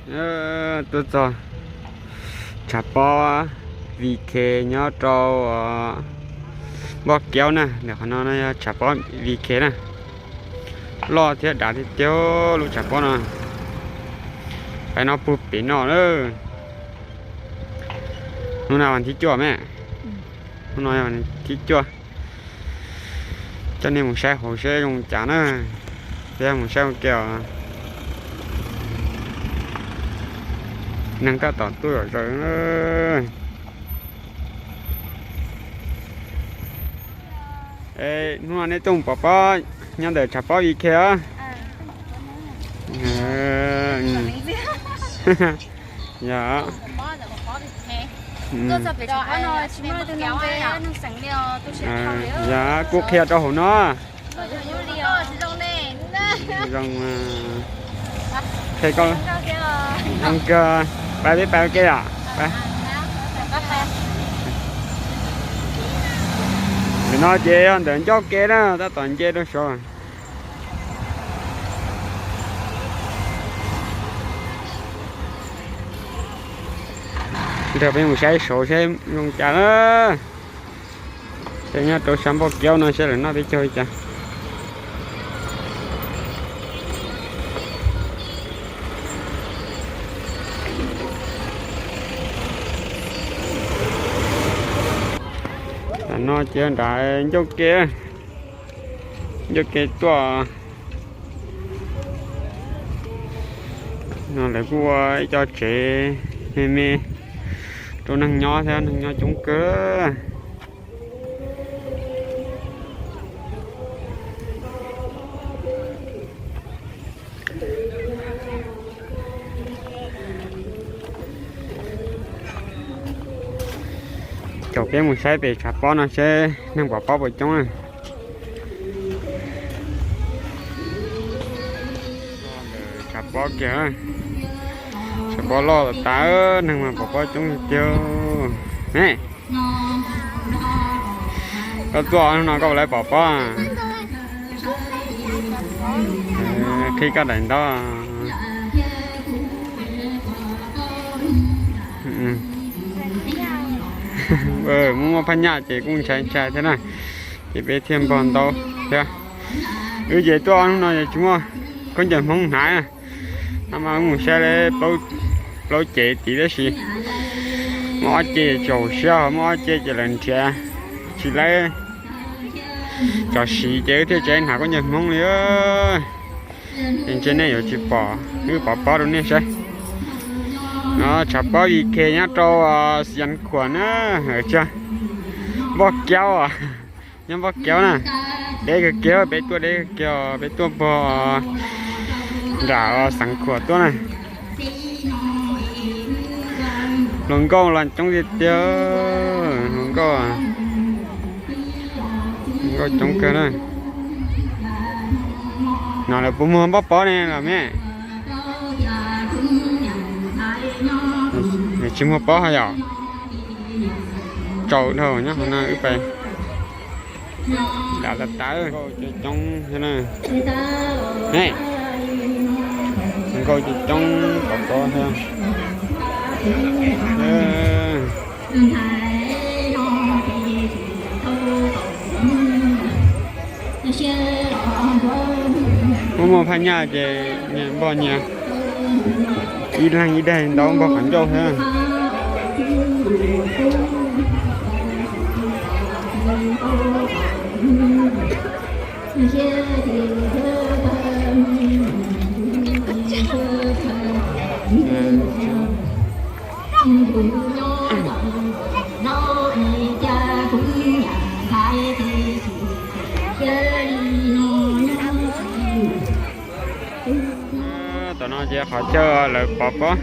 Tuaj txog tshav pob V K nyob rau Npoj Kiaub na, ntawm qhov no no yog tshav pob V K na. Loj thiab dav tiag tiag lub tshav pob no. Peb no puag pem no lawm. Hnub no vas thib cuaj me. Hnub no vas thib cuaj. Coj nej mus saib hauv seb zoo cas na. Peb mus saib ua ke os. Neeg tab tom tuaj zom zaws. Hnub no nej tuaj mus pov pob nyob ntawm tshav pob V K os. Yog. Yog, kuv qhia rau hauv no. Zoo, qhia koj. Zoo kawg. Pab peb pab ke os. Ntawm no ces yog ntawm ncauj ke na, tab tom nce rau saud. Nrog peb mus saib saud seb zoo cas na. Peb nyob rau sab Npoj Kiaub no seb lawv noj peb caug li cas. Tam no ces nram ncauj ke, ncauj ke tuaj. No lawv kuj ua ib co tsev me me rau neeg nyob thiab, neeg nyob coob kawg. Caum peb mus saib pem tshav pob no seb neeg pov pob puas coob na. Tshav pob kiag, tshav pob loj tas, neeg mas pov pob coob tiag tiag. Ne, koj tuaj hnub no koj puas lawv pov pob? Qhib koj daim ntaub. Muaj muaj phaj nyaj ces kuj ntshai ntshai thiab na, ces peb thiaj npog ntaub thiab. Wb ces tuaj hnub no ces tsis muaj khaub ncaws Hmoob hnav na, no mas wb mus saib li plaub cev tid tab sis muaj ob cev tsis haum siab, ho muaj ob cev ces lawv nrhiav tsis laib cov siv ces wb thiaj tsis hnav khaub ncaws Hmoob li. Ces ntshe nej yuav tsis pom, wb pov pob rau nej saib. No tshav pob V K nyob rau Xi As Khuam na, Npoj Kiaub, nyob Npoj Kiaub na. Deb kawg kiag, peb tuaj deb kawg kiag, peb tuaj pog nram Xeev Khuam tuaj na. Hluas nkauj los coob tiag tiag, hluas nkauj, hluas nkauj coob kawg na. No lawv puas muag npoj pob ne los me? Tsis muag pob ho yom. Tsaus dhau nyob qhov no wb pais. Dav tas tas, nkauj coob coob thiab na. Ne, nkauj coob coob pov pob thiab. Muaj muaj phaj nyaj ces nyias npog nyias, ib leeg ib daim ntaub npog qhov ncauj thiab. Tom no ces qhov chaw lawv pov pob.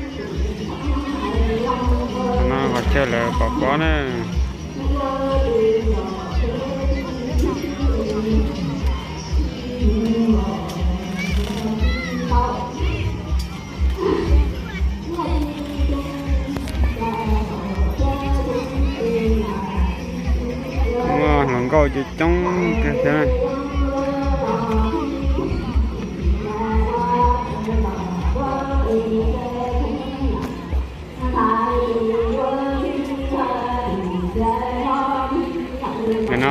Tom no qhov chaw lawv pov pob na. Muaj hluas nkauj coob coob kawg thiab.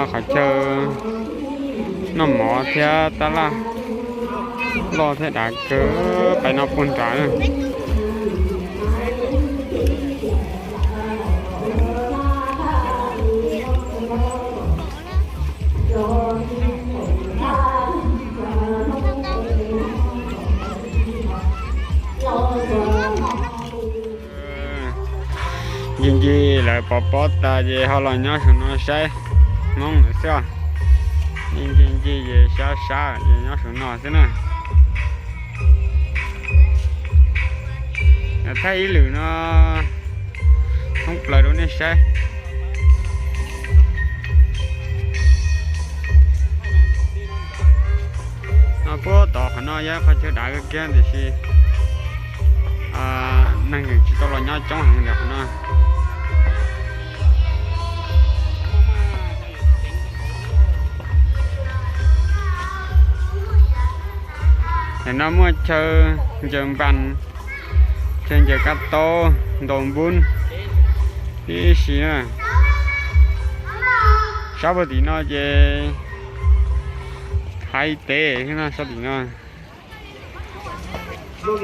Qhov chaw noj mov thiab tab laj loj thiab dav kawg, pais no puag nrad na. Ncig ncig lawv pov pob tas ces ho los nyob saum no saib Hmoob lawm xwb os. Ncig ncig ncig ces sab sab ces nyob saum no xwb na. Thaij ib lwm no thoob plaws rau nej saib. No puag tod qhov no yog qhov chaw dav kawg kiag tiam sis neeg tseem tsis tau los nyob coob heev ntawm qhov no. Ntawm no muaj chaw ncaws npas, chaw ncaws kab taub, ntaus npub ib si na. Sab puag tim no ces Thaib teb no, sab tim no.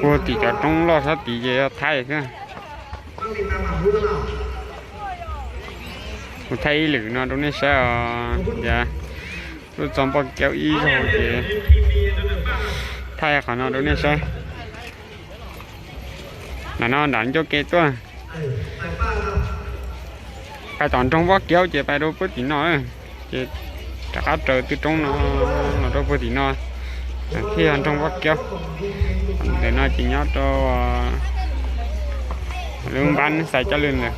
Puag tim cov roob loj sab tid ces yog Thaib xwb. Kuv thaij ib lwm no rau nej saib os, tias tuaj txog Npoj Kiaub ib zaug ces thaij qhov no rau nej saib. Ntawm no nram ncauj ke tuaj, pais tom nroog Npoj Kiaub ces pais rau puag tim no, ces rov qab raws tw roob no los rau puag tim no thiaj yog nroog Npoj Kiaub. Ntawm no ces nyob rau lub npab xais coj lwm lawm.